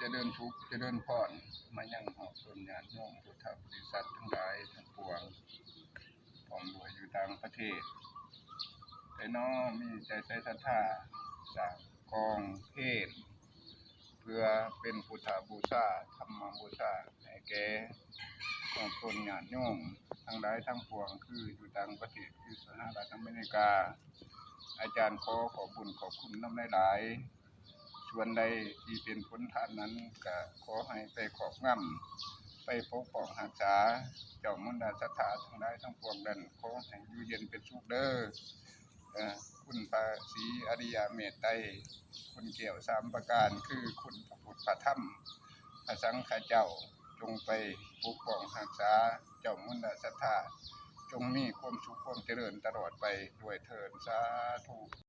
ຈະເລີນສຸກຈະເລີນພອນມາຍັງຮອດຕົນຍາດໂຍມພຸດທະບໍລິສັດທັງຫຼາຍທັງປວງ ພ້ອມດ້ວຍຢູ່ຕ່າງປະເທດ ແຕ່ນ້ອງມີໃຈໃສສັດທາສ້າງກອງເພນ ເພື່ອເປັນພຸດທະບູຊາ ທຳມະບູຊາ ໃຫ້ແກ່ຮອດຕົນຍາດໂຍມທັງຫຼາຍທັງປວງ ຄືຢູ່ຕ່າງປະເທດ ຄືສະຫະລັດອາເມລິກາ. ອາຈານຂໍຂອບບຸນຂອບຄຸນນຳຫຼາຍໆ. ສ່ວນໃດທີ່ເປັນຜົນທານນັ້ນ ກະຂໍໃຫ້ໄປຄອບງຳ ໄປປົກປ້ອງຮັກສາ ເຈົ້າມວນດາສັດທາທັງຫຼາຍທັງປວງນັ້ນ ຂໍໃຫ້ຢູ່ເຢັນເປັນສຸກເດີ. ເອີ ຄຸນພະສີອະລິຍະເມດໄຕ ຄຸນແກ້ວສາມປະການ ຄືຄຸນພະພຸດ ພະທຳ ພະສັງຄະເຈົ້າ ຈົ່ງໄປປົກປ້ອງຮັກສາເຈົ້າມວນດາສັດທາ ຈົ່ງມີຄວາມສຸກຄວາມຈະເລີນຕະຫຼອດໄປດ້ວຍເທີ້ນ ສາທຸ.